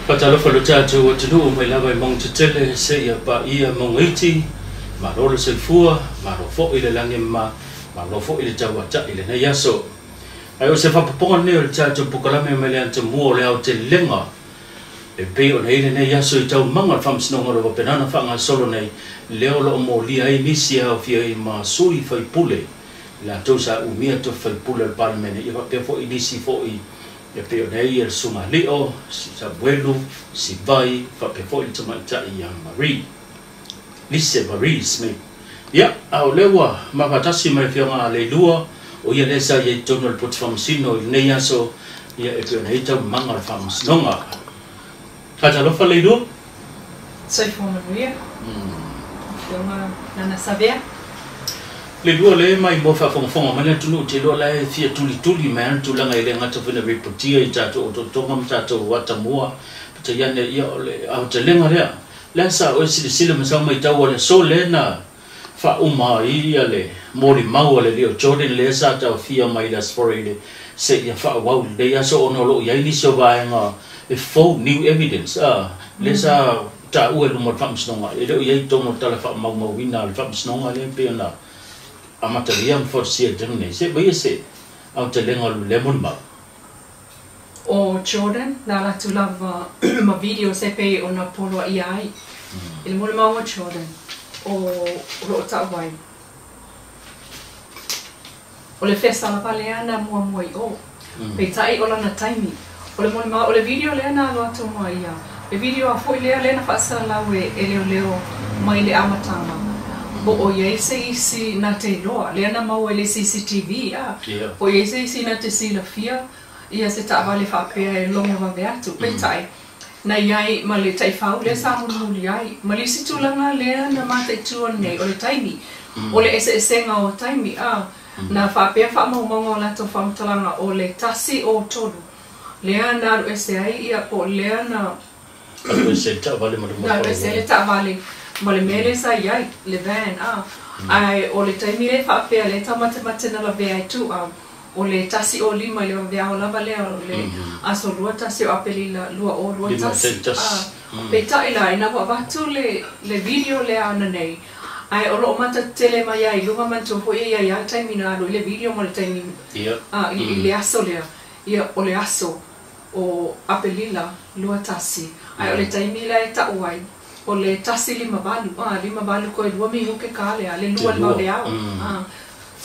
Faatalofa lo tatou atunuu mai lava i mauga tetele seia paia mauga iti, malo le soifua, malo foi le lagi e mama, malo foi le tauatai i lenei aso. Ae o se faapopoga lenei o le tatou polokalame mai le atamua o le aotelega e pei ona i ai lenei aso i taualumaga o le Faamasinoga o lo o faapena ona faagasolo nei, lea o lo o molia ai nisi e aofia ai ma sui faipule, i latou sa umia tofi faipule o le Palemene, ia faapea foi nisi foi e pei ona i ai le Susuga Lio, Samuelu, Sivai, faapea foi le tamaitai ia Marie. Lise Marie Smith. Ia, a o lea ua mafatasi ma le Afioga a Leilua, o ia lea sa i ai i totonu o le Poto Faamasino i lenei aso, ia e pei ona i ai taualumaga o le Faamasinoga. Faatalofa Leilua. Soifua manuia, Afioga Nana Savea. Leilua lea e maimoa faafogafoga mai le atunuu, ou te iloa la e fia tulituli mai lava le tulaga e le gata foi ina ripotia i tatou otootoga ma tatou atamua, peitai ane, ia o le aotelega lea. Lea sa oe silasila ma sau matau o le aso lea na faauma ai le molimau a le alii o Jordan lea sa taofia mai i le Aso Faraile seia faaauau i lenei aso ona o lo o i ai nisi o vaega e fou, new evidence, a, lea sa taua i luma o le Faamasinoga e le o i ai i totonu o le tala faamaumauina a le Faamasinoga lea e pei ona amatalia ma folasia i le taimi nei. Se i aumaia se aotelega o lea molimau. O Jordan na alu atu lava ma videos e pei ona poloaia ai i le molimau a Jordan o lo o tau ai o le fesa lava lea na muamua i o. Peitai o lana taimi o le molimau o le video lea na alu atu ma ia le video a foi lea lea na faasalalau e leoleo mai le amataga po o i ai se isi na te iloa lea na maua i le CCTV a po o i ai se isi na te silafia ia se taavale faapea e logo vave atu. Peitai, na i ai ma le taifau lea sa mulimuli ai. Ma le isi tulaga lea na mataitu nei o le taimi, o le eseesega o taimi, a na faapea faamaumauga o latou faamatalaga o le 1:03 lea na alu ese ai ia po o lea na Alu ese le taavale ma luma na alu ese ai le taavale ma le mea lea sa i ai, le van, a. Ae o le taimi lea faapea lea taumatemate na lavea ai tuau, o le 1:05 i le vaveao lava lea o le aso 21 o Aperila 2021. A, peitai la, ina ua avatu le video lea ananei, ae o lo o matatetele mai ai i luga manatua foi e i ai lava le taimi na alu ai le video ma le taimi i le aso lea, ia o le aso o Aperila 21, ae o le taimi lea e tau ai, o le 1:58, a, 58 toe 2 minute ka lea, le 2 i le vaveao. A,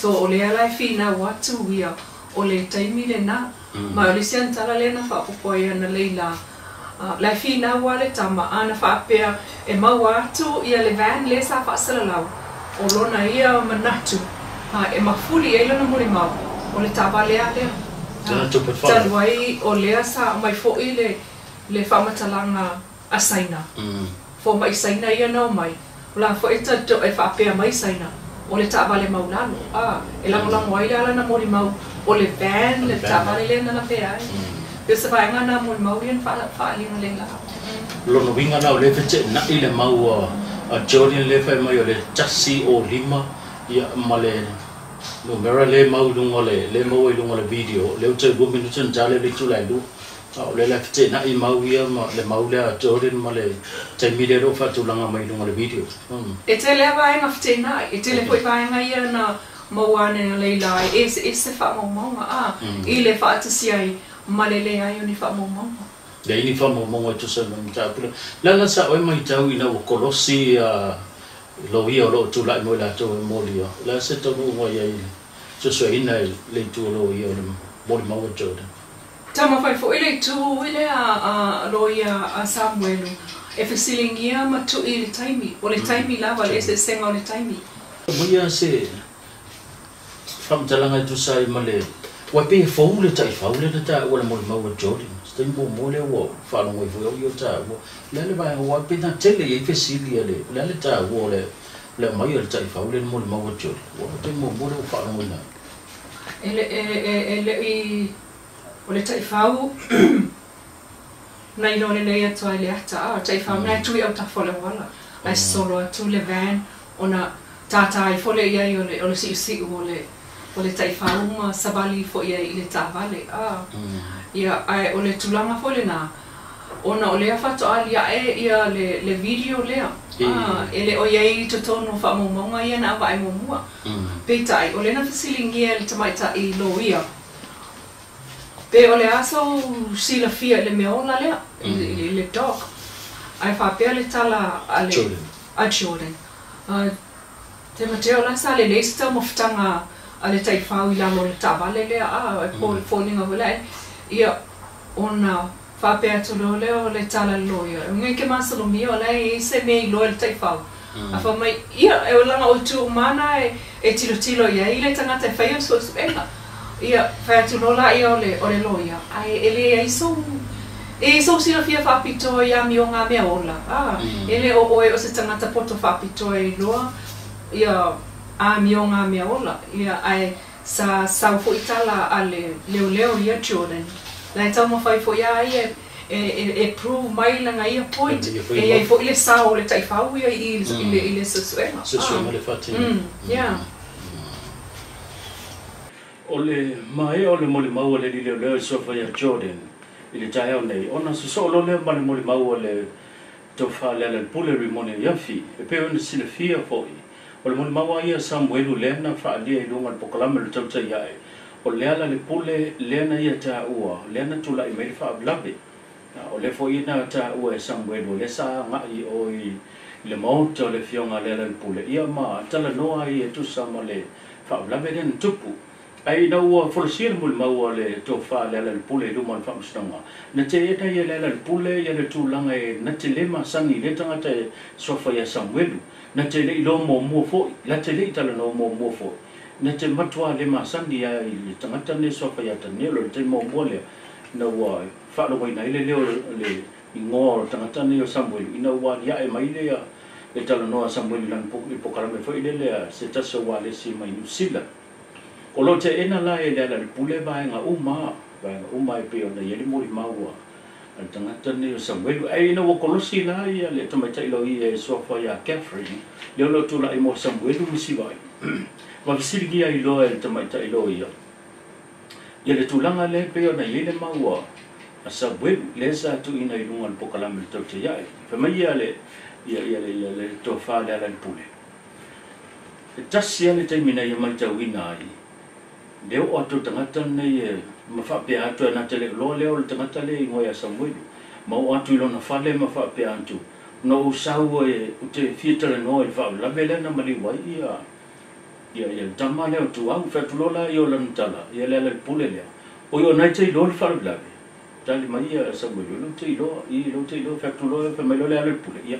so o lea la e finau atu ia o le taimi lena. Ma o le isi anatala lea na faaopoopo ai ana Leila, la e finau lava le tama, a na faapea e maua atu ia le van lea sa faasalalau, o lona ia manatu e mafuli ai lona molimau, o le taavale lava lea. Talu ai o lea sa aumai foi le faamatalaga a Saina, fomai Saina ia na omai, o la foi e faapea mai Saina, o le taavale maulalo, a, e lagolago ai le ala na molimau, o le van, le taavale lea na lavea ai. E o se vaega na molimau ia na faaaliga le la. Lona uiga la o lea e feteenai le mau a Jordan lea e fai mai o le 1:05 ia ma le numera lea mau i luga o le lea maua i luga o le video lea ua toe 2 minute ona ta lea o le itula e 2. A o lea la e feteenai mau ia ma le mau lea a Jordan ma le taimi lea o lo o faatulaga mai i luga o le video. E tele lava vaega feteenai, e tele foi vaega ia na maua ane a Leila e eseese faamaumauga a i le faatasi ai ma le leai o ni faamaumauga. Leai ni faamaumauga e tusa ai ma le mataupu lea. Le ala sa oe matau ina ua kolosi loia o lo o tulai mo i latou e molia, o le a se taunuuga i ai i le suesueina i le itu o loia o le molimau a Jordan? Taumafai foi le itu i lea a loia a Samuelu e fesiligia ma tui i le taimi, o le taimi lava, le eseesega o le taimi. Aumaia se faamatalaga e tusa ai ma le aua e pei e fou le taifau lea na taua i le molimau a Jordan. Se taimi muamua lea ua faalogo ai foi au ia o taua. O le a le vaega aua e pei na tele i ai fesili a le o le a le taua o le aumai o le taifau lea i le molimau a Jordan. Ua o le taimi muamua lea ua faalogoina ai. E le i o le taifau na iloa lelei atu ai le ata, a o le taifau na e tui autafa o le auala, ae sosolo atu le van ona tātā ifo lea i ai o le siusiu o le taifau ma savali ifo i ai i le taavale, a. Ia, ae o le tulaga foi lena, Ona o lea faatoa aliae ia le video lea. E le o i ai i totonu o faamaumauga ia na avae muamua. Peitai, o lea na fesiligia e le tamaitai loia, pe o le a sou silafia i le mea ola lea, i le dog. Ae faapea le tala a le a Jordan. Te o la sa lelei se taumafataga a le taifau i lalo o le taavale lea, e foliga foi lea, ia, ona faapea atu loa lea o le tala a le loia, e uiga i ke masalomia o la e i ai se mea iloa e le taifau. A fai mai, ia, e laga o itu uma na e tilotilo i ai le tagata e faia le suesuega. Ia, fai atu loa laia o le loia, ae e leai sou e sou silafia faapitoa i amioga a mea ola. E le o oe o se tagata poto faapitoa e iloa ia amioga a mea ola. Ia, ae sa sau foi tala a le leoleo ia Jordan. La e taumafai foi a ia e prove mai lana ia point. E i ai foi le sao o le taifau ia i le suesuega. Suesuega le faatino. Yeah. O le maea o le molimau a le alii leoleo i suafa ia Jordan i le taeao nei, ona sosoo loa lea ma le molimau a le tofa Lealailepule Rimone Iafi, e pei ona silafia foi. O le molimau a ia Samuelu lea na faaalia i luga o le pokalame o le tautai ae, o Lealailepule lea na ia taua, lea na tulai mai le faalavelave. O lea foi na taua e Samuelu, o lea sa agai o i le maota o le afioga a Lealailepule, ia ma talanoa ai e tusa ma le faalavelave lea na tupu. Ae ina ua folasia le molimau a le tofa Lealailepule i luma o le faamasinoga, na teena ia Lealailepule ia le tulaga e na te le masani i lea tagata e suafa ia Samuelu, na te le iloa muamua foi, la te le i talanoa muamua foi, na te matua le masani ai i le tagata nei suafa ia Tanielo i le taimi muamua lea, ina ua faalogoina ai le leo le igoa o le tagata nei o Samuelu, ina ua aliae mai lea le talanoa a Samuelu i lana pokalame foi lea se tasi o ualesi mai Niu Sila. O lo teena la e Lealailepule vaega uma e pei ona i ai le molimau a le tagata nei o Samuelu. Ae ina ua kolosi la ia le tamaitai loia e suafa ia Catherine, lea o lo o tulai mo Samuelu ma Sivai. Ma fesiligia ai loa e le tamaitai loia ia le tulaga lea e pei ona i ai le mau a Samuelu, lea sa tuuina i luga o le pokalame o le tautai ae. Fai mai ia le tofa Lealailepule, e tasi lava le taimi na ia matauina ai, le oo atu o le tagata lenei e ma faapea atu e na te le iloa lea o le tagata lea e igoa ia Samuelu. Ma oo atu i lona fale ma faapea atu, na ou sau e ou te fia talanoa i le faalavelave lea na maliu ai ia le tama lea o Tuau. Fai atu loa la ia o lana tala, ia Lealailepule lea. O ia o nai te iloa le faalavelave. Tali mai ia Samuelu, lou te iloa, i lou te iloa, fai atu loa, fai mai loa Lealailepule, ia.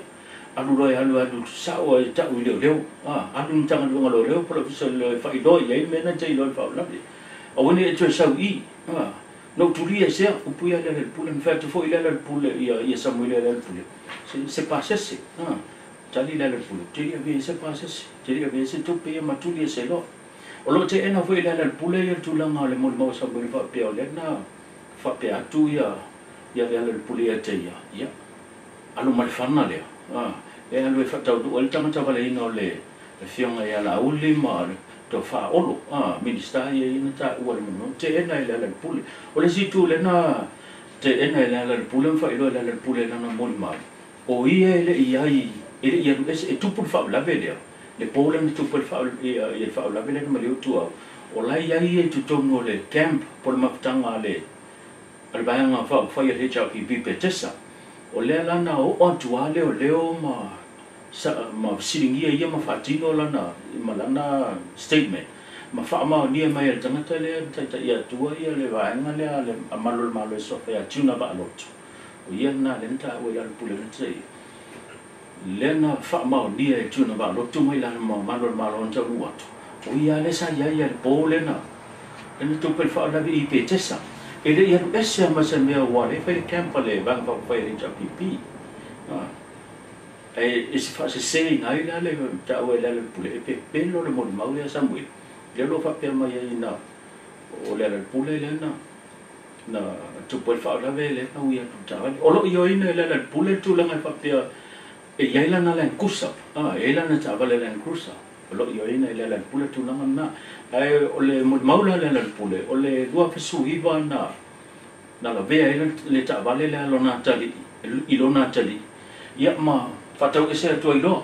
Alu loa e alu alu sao e tau i leoleo. Alu ni tagaluega leoleo po o le ofisa o le leo e faailoa i ai le mea na te iloa i le faalavelave. Aua ne i e toe sau i. Na ou tulia i sea, upu ia Lealailepule, na fai atu foi Lealailepule ia Samuelu ia Lealailepule. Se pasese. Tali Lealailepule, te li avea i se pasese, te li avea i se tupe ia ma tuli e se loa. O lo o teena foi Lealailepule ia le tulaga o le molimau a Samuelu faapea o lea na faapea atu ia Lealailepule ia te ia, ia, alu ma le fana lea. E alu e faataunuu ai le tagata valeina o le afioga ia Laauli ma le tofa Olo, minista ia ia na taua le molimau, teena e Lealailepule. O le isi itu lea na teena e Lealailepule ma faailoa e Lealailepule lana molimau, o ia e le i ai, e le i alu ese, e tupu le faalavelave lea, le po lea na tupu le faalavelave lea na maliu Tuau, o la i ai ia i totonu o le camp po o le mafutaga a le vaega faaupufai a le HRPP Petesa. O lea la na oo atu a leoleo ma fesiligia ia ma faatino lana ma lana statement. Ma faamaonia mai e le tagata lea na taitai atua ia le vaega lea le malo le malo e suafa ia Tuna Vaaloto. O ia lena lea na taua i Lealailepule na tai. Lea na faamaonia e Tuna Vaaloto mai lana malo le malo na taunuu atu. O ia lea sa i ai ia le po lea na tupe le faalavelave i Petesa. E le i alu ese a ma se mea ua le fai le camp a le vaega faaupufai a le HRPP. E se faasese ina ai la le taua e Lealailepule e pepelo le molimau lea Samuelu. Lea o lo o faapea mai ai na o Lealailepule lea na tupu ai le faalavelave lea na ui atu le taavale. O lo o ioeina e Lealailepule le tulaga e faapea e i ai lana Land Cruiser. E i ai lana taavale Land Cruiser. O lo o ioeina e Lealailepule le tulaga lena. Ae o le molimau la Lealailepule, o le 2019 na lavea ai le taavale lea lona atalii. I lona atalii, ia ma faatauese atu ai loa,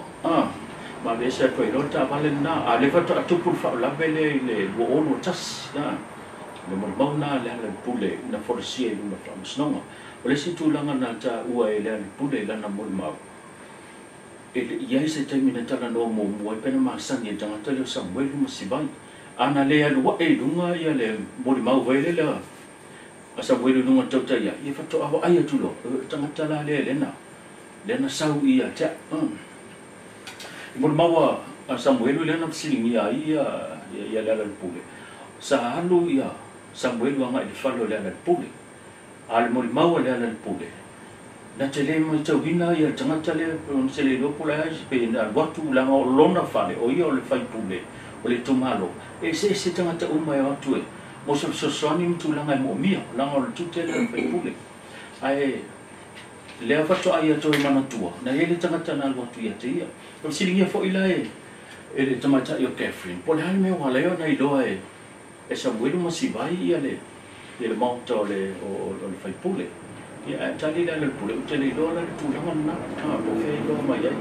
ma aveese atu ai loa le taavale lena. A o lea faatoa tupu le faalavelave lea i le 2021, le molimau lena a Lealailepule na folasia i luma o le Faamasinoga. O le isi tulaga na taua e Lealailepule i lana molimau, e le i i ai se taimi na talanoa muamua ai pe na masani i le tagata lea o Samuelu ma Sivai. A na le alu ae i luga le molimau foi lele a Samuelu i luga o le tautai ai, ia faatoa vaai atu loa, o le tagata la lea lea na sau ia te au. I molimau a Samuelu lea na fesiligia ai ia Lealailepule, sa alu ia Samuelu agai i le fale o Lealailepule. A o le molimau a Lealailepule, na te le matauina ia le tagata lea, na te le iloa po o le a pe na alu atu leaga o lona fale, o ia o le faipule o le itumalo, e eseese tagata uma e o atu e mo se fesoasoani ma tulaga e moomia, leaga o le tiute lea o le faipule. Ae lea faatoa ia toe manatua, na i ai le tagata na alu atu ia te ia. O le fesiligia foi la e le tamaitai o Catherine, po o le a le mea ua ala ai ona iloa e Samuelu ma Sivai ia le maota o le faipule. Ia ae tali le Lealailepule, ou te le iloa la le tulaga lena, po o fea iloa mai ai.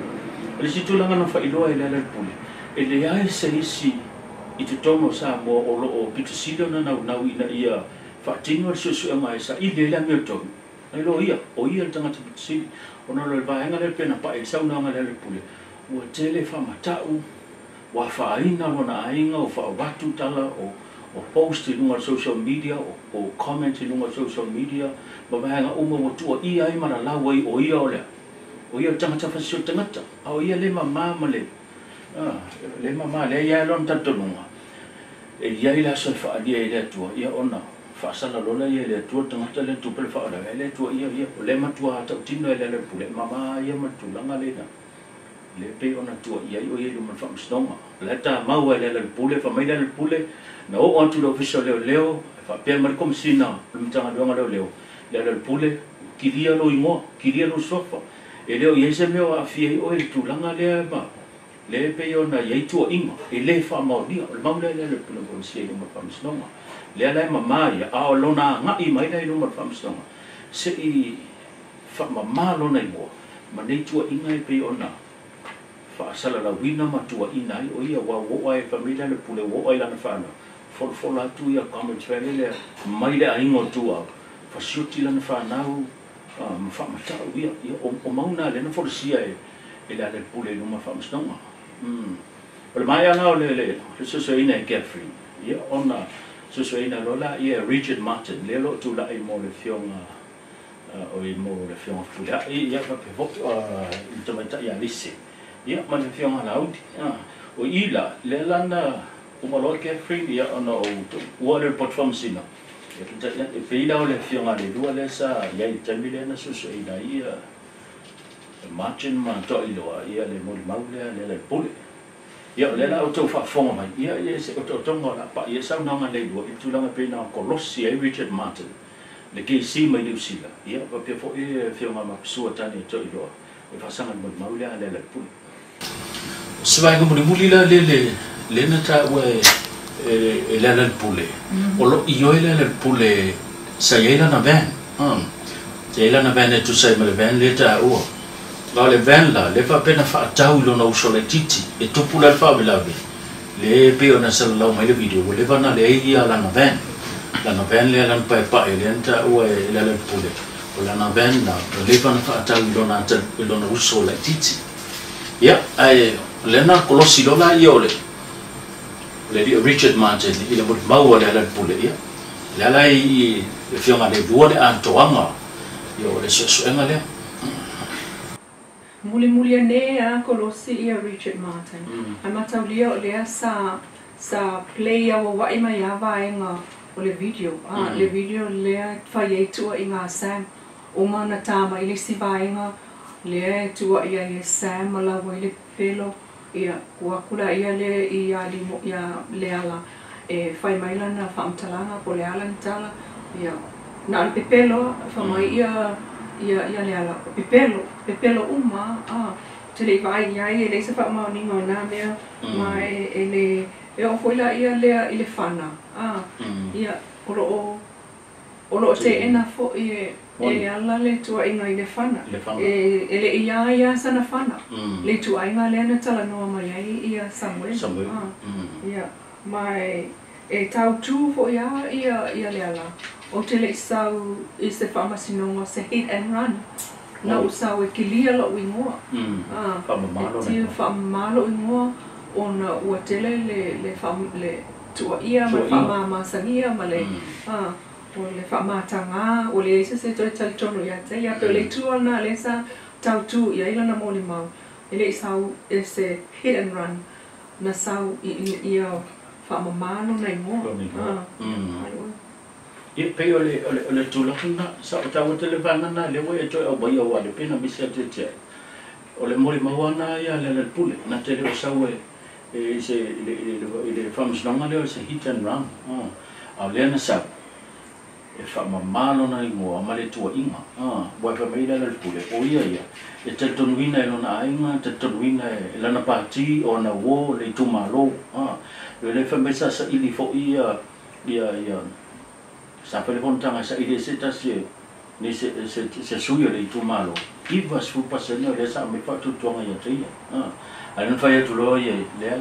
O le isi tulaga na faailoa e le Lealailepule, e leai se isi i totonu o Samoa o loo pitosili ona naunau ina ia faatino le suesuega e saili ai le amiotonu, na iloa ia, o ia le tagata pitosili. Ona o le vaega lea pe na pai i le saunoaga a le Lealailepule, ua tele faamatau, ua afaina lona aiga, o faaavatu tala, o post i luga o le social media, o comment i luga o le social media, ma vaega uma ua tuuaia ai ma lalau ai o ia o lea. O ia o le tagata fasio tagata, a o ia le mama ma le, le mama lea ia lona talitonuga, e i ai le aso e faaalia i le Atua, ia ona faasala loa lea i le Atua le tagata lea tupe le faalavelave, le Atua ia ia, o le matua tautino e le Lealailepule, mama ia ma le tulaga lena. Le pei ona tuuaia ai o ia i luma o le Faamasinoga. O la e tamau ai e le Lealailepule, fai mai le Lealailepule, na oo atu i le Ofisa o Leoleo, e faapea mai le Komesina o le Matagaluega o Leoleo, le Lealailepule, kilia lou igoa, kilia lou suafa. E le o i ai se mea o aafia ai oe i le tulaga lea ma le pei ona i ai tuuaiga, e le faamaonia. O le mau lea le Lealailepule na folasia i luma o le Faamasinoga. Lea la e mama ia, a o lona agai mai la i luma o le Faamasinoga, se i faamama lona igoa, ma nei tuuaiga e pei ona faasalalauina ma tuuaina ai o ia, ua oo ai fai mai le Lealailepule, ua oo ai lana fanau, folafola atu ia comments fai lele mai le aiga o Tuuau, fasioti lana fanau ma faamatau ia, o mau na lea na folasia e le Lealailepule i luma o le Faamasinoga. O le maea la o le suesueina e Catherine, ia ona suesueina loa la ia Richard Martin, lea o lo o tulai mo le afioga o i mo le afioga Fepuleai, ia faapea foi i le tamaitai Alise, ia ma le afioga Lauli. O i la, lea la na uma loa Catherine, ia ona ou ua le lipoti faamasino, e pei la o le afioga Leilua lea sa i ai i le taimi lea na suesueina ai ia Martin ma Toailoa ia le molimau lea le Lealailepule. Ia o lea la outou faafofoga mai, ia ia se otootoga o le a pai ai saunoaga Leilua i le tulaga pei na kolosi ai Richard Martin, le KC mai Niu Sila, ia faapea foi le afioga Mapasua Tane Toailoa e faasaga le molimau lea a le Lealailepule. O se vaega mulimuli la lea lea na taua e Lealailepule, o lo o ioe le Lealailepule sa i ai lana van, sa i ai lana van e tusa ai ma le van lea taua. A o le van la, lea faapea na faatau i lona uso laitiiti, e tupu la le faalavelave, lea pei ona salalau mai le video, ua leva ona leai ia lana van. Lana van lea lana paepae lea na taua e Lealailepule, o lana van la, ua leva ona faatau i lona uso laitiiti. Ia, ae o lea na kolosi loa la ia o le Richard Martin i le molimau a le Lealailepule, ia, lea la i le afioga Leilua le atoaga ia o le suesuega lea. Mulimuli ane a kolosi ia Richard Martin. Ae mataulia o lea sa play auauai mai a vaega o le video. Le video lea fai ai tuuaiga Sam. Uma na tā mai le isi vaega lea e tuuai ai e Sam ma lau ai le pepelo. Ia, ua aku la ia lea i limo ia Leala e fai mai lana faamatalaga po o le a lana tala. Ia, na o le pepelo fai mai ia ia ia Leala, o pepelo, pepelo uma a. Te le i vaai i ai e leai se faamaoniga o na mea ma e le e oo foi la ia lea i le fana. Ia, o loo teena foi e E le ala le tuuaiga i le fana. E le i ia ia sana fana. Le tuuaiga lea na talanoa mai ai ia Samuel. Ia, ma e tautū foʻi a ia le ala ou te leʻi sau i se faamasinoga se hit and run na ou sau e kilia loʻu igoa. E tiu faamamā loʻu igoa ona ua tele le le tuuaia ma le faamamasagia ma le o le faamatagā ua leai se se toe talitonu iā te ia pe o le itu lena lea sa tautū i ai lana molimau e leʻi sau e se hit and run na sau ia faamamā lona igoa. Ia pei o le tulaga lena sa o taua tele vaega lena lea ua e toe aumaia aua le pei ona misi atu ia te ai. O le molimau lava lena ia Lealailepule na te le o sau e se i le faamasinoga lea o se hit and run a o lea na sau e faamamā lona igoa ma le tuuaiga. Ua e fai mai Lealailepule o ia ia e talitonuina e lona aiga, e talitonuina e lana pati o ana uō le itumalo. O lea fai mai sa saili foʻi ia sa fai le fonotaga e saili ai se tasi e se sui o le itumalo 90% o lea sa aumai faatuatuaga ia te ia. Ae na fai atu loa ia leai,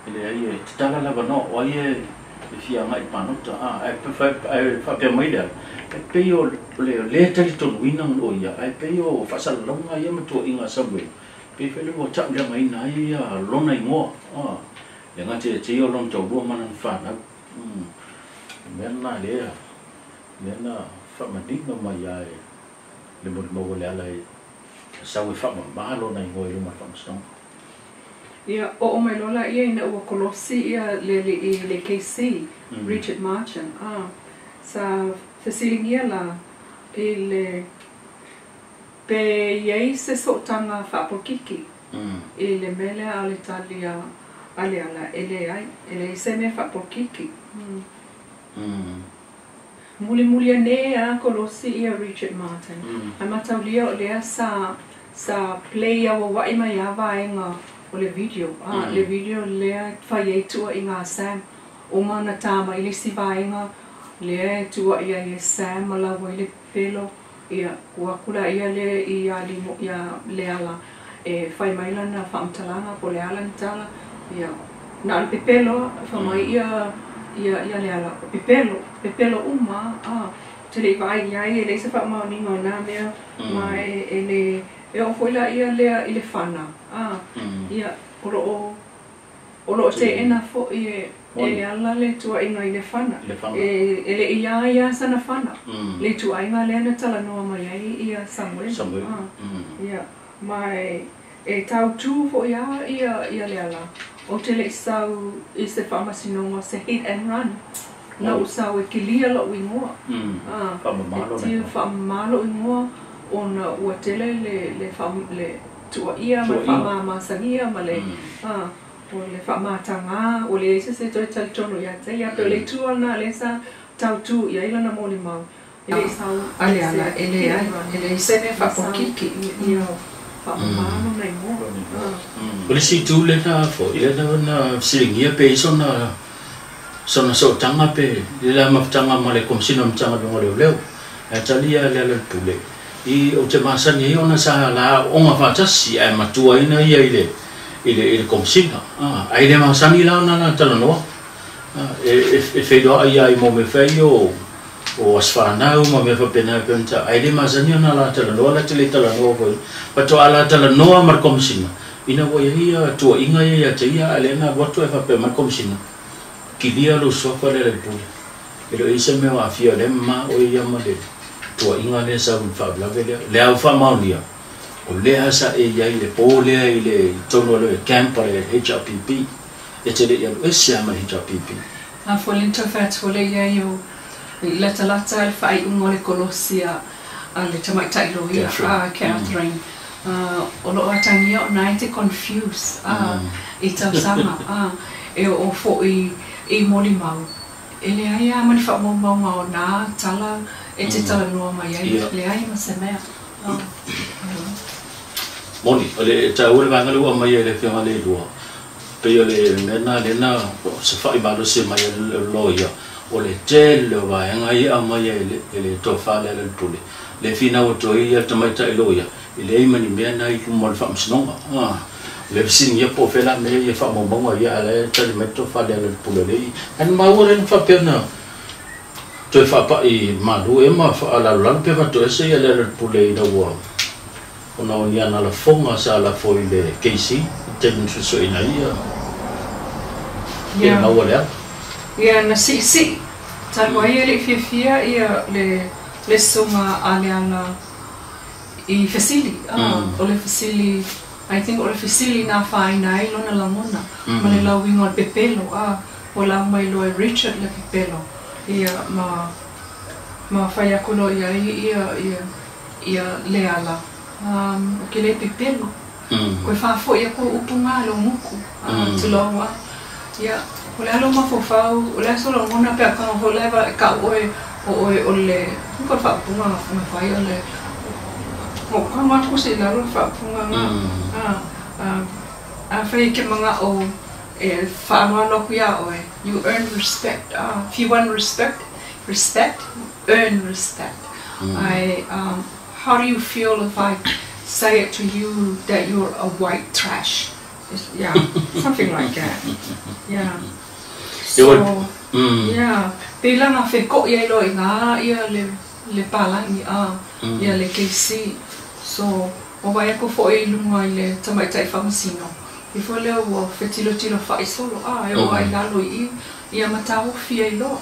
e leai e tatala le avanoa o ai e fia agai i palota. Ae faapea mai le ala, e pei o le lē talitonuina o ia, ae pei o faasalalauga ia ma tuuaiga a Samuel, pei foi lea ua tauleagaina ai ia lona igoa. Le gata ia te ia o lona taulua ma lana fanau. O le mea lena lea, lea na faamanino mai ai le molimau o le ala e sau e faamamā lona igoa i luma o le faamasinoga. Ia, oo mai loa laia ina ua kolosi ia le alii le KC, Richard Martin, a, sa fesiligia la i le pe i ai se sootaga faapolokiki i le mea lea a le tali a le ala e leai, e leai se mea faapolokiki. Mulimuli ane a kolosi ia Richard Martin, ae mataulia o lea sa sa play auauaʻi mai a vaega o le video, a le video lea e fai ai tuuaiga a Sam, uma ona tā mai le isi vaega lea e tuuaʻi ai e Sam ma lau ai le pepelo, ia ua aku laia lea ia limo ia Leala e fai mai lana faamatalaga po o le a lana tala, ia na o le pepelo a fai mai ia ia Leala, o pepelo, pepelo uma a, ou te le i vaai i ai e leai se faamaoniga o na mea, ma e le e oo foi laia lea i le fana, a, ia o loo teena foʻi e le ala le tuuaiga i le fana. E le i ia ia sana fana, le tuuaiga lea na talanoa mai ai ia Samuel. Ia, ma e tautū foʻi a ia le ala, ou te leʻi sau i se faamasinoga se hit and run, na ou sau e kilia loʻu igoa. E tiu faamamā loʻu igoa ona ua tele le tuuaia ma le faamamasagia ma le o le faamatagā ua leai se se toe talitonu ia te ia pe o le itu lena lea sa tautū i ai lana molimau e leʻi sau a le ala e leai e leai se mea faapolokiki ia faamamā lona igoa. O le isi itu lena foi lea na fesiligia pe i ai sona sootaga pe le la mafutaga ma le Komesina o Matagaluega o Leoleo. Ae tali ia Lealailepule i ou te masani ai ona sa la aooga faatasi ae matuaina ia i le Komesina. Ae le masani la ona la talanoa e feiloai ai mo mea fai o aso fanau ma mea faapena e pei ona taua ae le masani ona la talanoa la te le talanoa foi faatoa la talanoa ma le Komesina ina ua i ai ia tuuaiga ia ia te ia ae lea na alu atu ae faapea mai le Komesina kilia lou suafa Lealailepule e le o i ai se mea o aafia o lea e mama oe ia ma le tuuaiga lea sau i le faalavelave lea le au faamaonia o lea sa e i ai i le po lea i le totonu o le camp a le HRPP e te le i alu ese lava ma le HRPP. A foi le tau fai atu lea i ai o latalata i le faaiuga o le kolosi a le tamaitai loia a Catherine o loo atagia ona e te confuse i tausaga e oo foi i molimau e leai lava ma ni faamaumauga o na tala e te talanoa mai ai, leai ma se mea. Moni, o le taua le vaega lea ua aumaia e le Afioga Leilua, pei o le mea lena lea na safa'i malosi mai ai le loia, o le tele o vaega ia e aumaia e le tofa lea a le Pule, Le finau atu ai ia le tamaitai loia, e leai ma ni mea na i luma o le faamasinoga. O le fesiligia po o fea la mea ia faamaumauga ia, a o la e tali mai le tofa a Lealailepule i. Ae na maua lea na faapea na toe faapai malu ea ma faalalolalo pe faatoese ia Lealailepule ina ua ona o ni ana lafoga sa lafo i le KC i le taimi na suesueina ai ia pe maua le ala. Ia na siisii talu ai e le i fiafia ia le susuga a Leala i fesili. O le fesili, I think o le fesili na afaina ai lona lagona ma le lauiga o le pepelo. Ua lau mai loa e Richard le pepelo ia ma fai aku loa i ai ia Leala, o ke le pepelo. Koe faafoi aku o upu ga lou guku, tulou a. Ia, o le a lou mafaufau, o le a sou lagona pe a tago foi la e kau oe o oe o le ko le faaupuga na fai o le o tago aku se i lalo le faaupuga ga afai e ke maga'o e faaaloalo aku iā oe, you earn respect. If you want respect, respect, earn respect. I how do you feel if I say it to you that you're a white trash? Yeah, something like that. Yeah. So, yeah, pei la na feko'i ai loa i gā ia le palagi a ia le KC. So, ua vaai aku fo'i i luga i le tamaitai faamasino, ifo lea ua fetilotilo faaisolo a e oo ai lalo i i, ia ma taofi ai loa.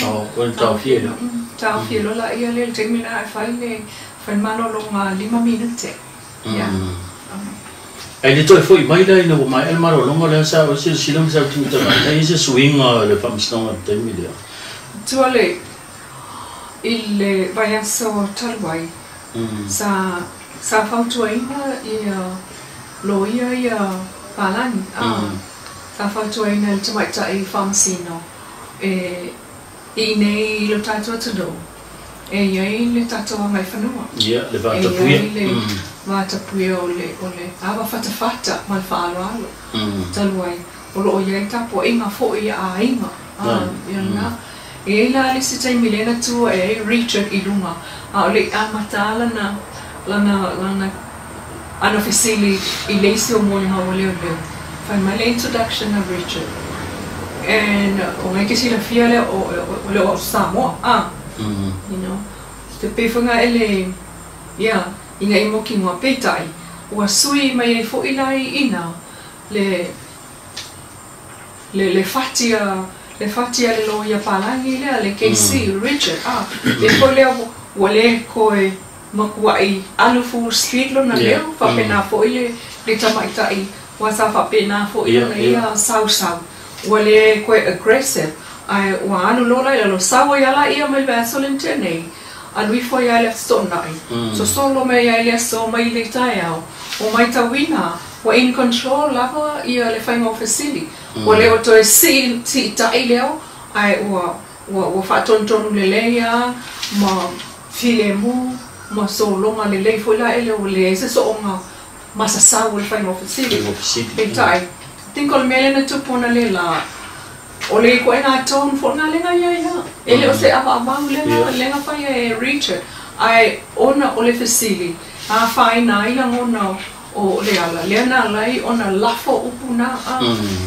Oh, ua taofia ai loa. Taofi ai loa laia lea i le taimi lena e fai le fai le malologa 5 minute. Yeah. Ae le toe foi mai la ina ua maea le malologa lea sa oi silasila ma sa tilotilo ai i se suiga o le faamasinoga i le taimi lea. Tua le i le vaiaso talu ai, sa fautuaina ia loia ia palagi, sa fautuaina e le tamaitai faamasino e i inei i lo tatou atunuu e i ai le tatou agaifanua. Ia, le vatapuia. E i ai le vatapuia o le ava fatafata ma le faaaloalo. Talu ai, o loo i ai tapuaiga foi a aiga. Ia lena. E i ai la le isi taimi lea na tu ae ai Richard i luga, a o le i amata lana ana fesili i le isi o molimau a leoleo. Fai mai le introduction a Richard. And o ngai ke silafia lea o le o Samoa, you know. Te pei foi nga ele, ia, ina i moki ngoa peitai, ua sui mai ai foi la i ina le fati a le fati a le loia palagi lea, le KC, Richard, e foi lea ua le koe makua'i alu full speed lona leo, faapena foi le tamaitai, ua sa faapena foi lona ia sausau, ua le koe aggressive, ae ua alu loa la i lalo, sau ai lava ia mai le vaiaso lea na tea nei, alu ifo ai lava i le Aso Toonai, sosolo mai ai le aso mai le taeao, ua matauina ua in control lava ia le faiga o fesili, ua le o toe siitai leo, ae ua faatonutonu lelei lava ma filemu ma sologa lelei foi la ele, ua leai se sooga masasau o le faiga o fesili. Peitai, think o le mea lea na tupu ona le la, o le ituaiga tone foi lena lea na ia ai lava. E le o se avaavau lea na faia e Richard, ae ona o le fesili, afaina ai lagona o le ala, lea na ala ai ona lafo upu na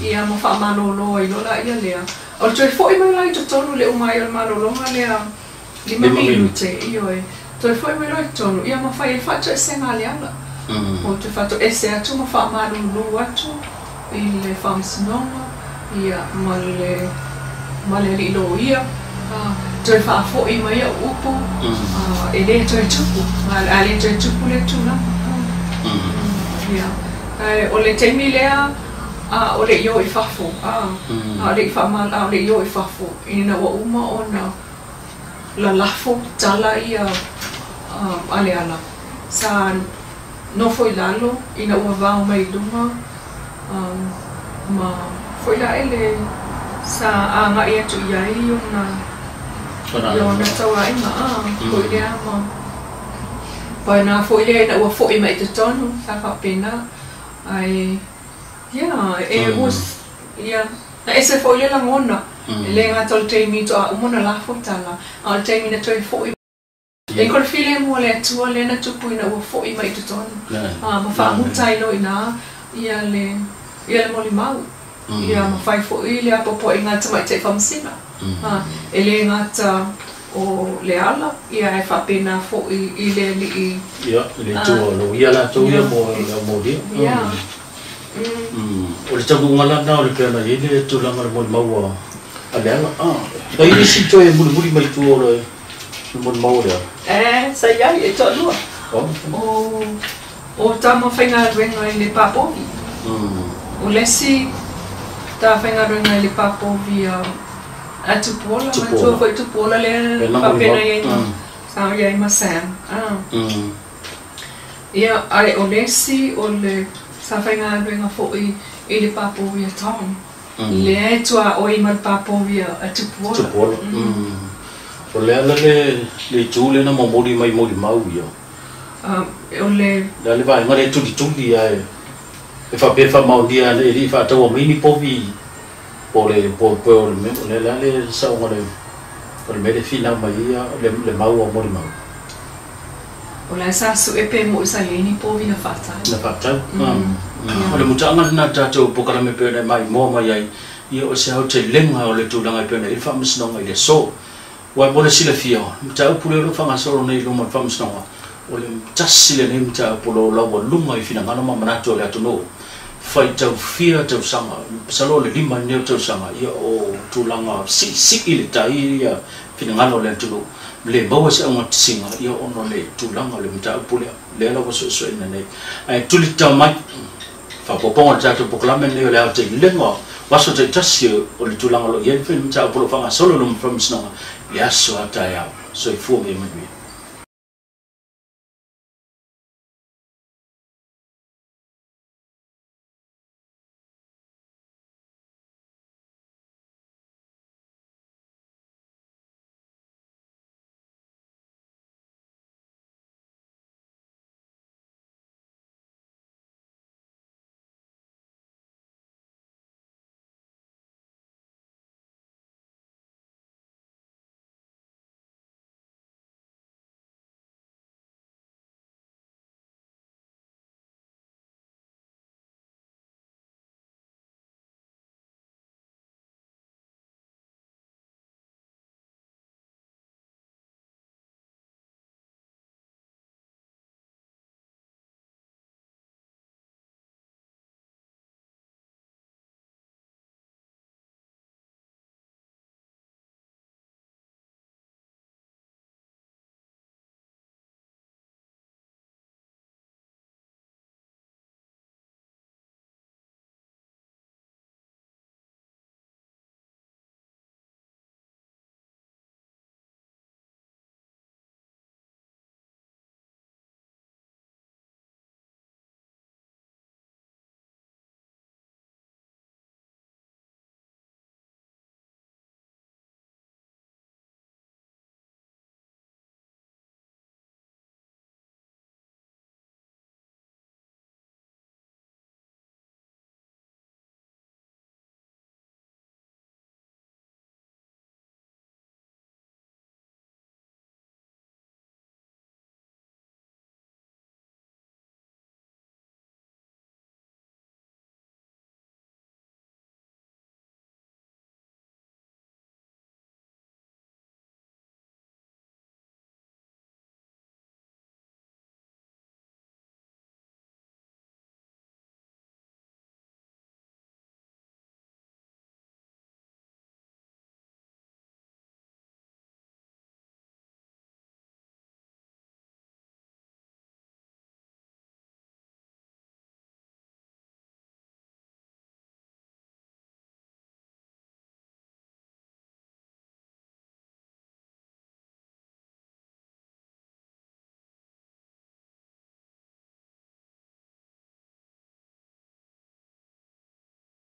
ia ma faamalōlō ai loa laia lea. O le toe foi mai la i totonu le uma ai o le malologa lea 5 minute, ioe, toe foi mai loa i totonu, ia ma fai ai faatoesega a le ala. O te faatoese atu ma faamalūlū atu i le faamasinoga, ia ma le alii loia, toe faafoi mai au upu, e le toe tupu, a le toe tupu le tulaga. Ia, ae o le taimi lea, a o le i o i fafo, a o le i a o le i o i fafo, ina ua uma ona lalafo tala ia a le ala. Sa nofo i lalo ina ua vao mai i luga, ma foi la ele sa agai atu i ai ona ona tauaiga, foi lea ma paena foi lea ina ua foi mai i totonu, sa faapena. Ae, yeah, it was, yeah, na ese foi le lagona, e le gata o le taimi toa uma ona lafo tala, a o le taimi na toe foi. E ko le filemu o le Atua lea na tupu ina ua fo'i mai i totonu, ma faamuta ai loa i ina ia le ia le molimau, ia ma fai fo'i le apoapoaiga a tamaitai faamasina. E lē gata o le ala, ia ae faapena fo'i i le alii. Ia, le Atua o lo ia latou ia mo le aumolia. Ia. O le taunuuga la lena o le pei ona i ai le tulaga o le molimau a Leala. E i ai nisi toe mulimuli mai tua o le molimau a Leala? E, sa i ai, e toalua. O tama faigaluega i le papovi. O le isi ta faigaluega i le papovi a Tupuola, manatua foi Tupuola lea faapena i ai ma sa i ai ma Sam. Ia, ae o le isi o le sa faigaluega foi i le papovi a Tom, lea e tuaoi ma le papovi a Tupuola. Tupuola. O le ala le itu lea na momoli mai molimau ia. O le. Le a le vaega lea e tulituli ae e faapea e faamaonia e le i faataua mai ni povi po o le po o le mea o le a le saoga o le mea lea e finau mai ai le mau a molimau. O la e sa sue pe mo'i sa i ai ni povi na faatau. Na faatau. O le mutaaga lena tatou polokalame e pei ona e maimoa mai ai, ia o se aotelega o le tulaga e pei ona i ai le Faamasinoga i le aso. Aua mo le silafia, o le mataupu lea o lo o faagasolo nei i luma o le Faamasinoga, o le tasi lenei mataupu o lo o laualuga i finagalo ma manatu o le atunuu. Faitau fia tausaga, masalo o le 5 lenei o tausaga, ia o tulaga siisii le tai ia finagalo o le atunuu, le maua se augatasiga ia ona o le tulaga o le mataupu lea, lea la ua suesueina nei. Ae tulitao mai, faaopoopoga o le tatou polokalame lenei o le aotelega o aso taitasi o le tulaga o lo o i ai le mataupu o lo o faagasolo i luma o le Faamasinoga i le aso a taeao. Soifua ma ia manuia.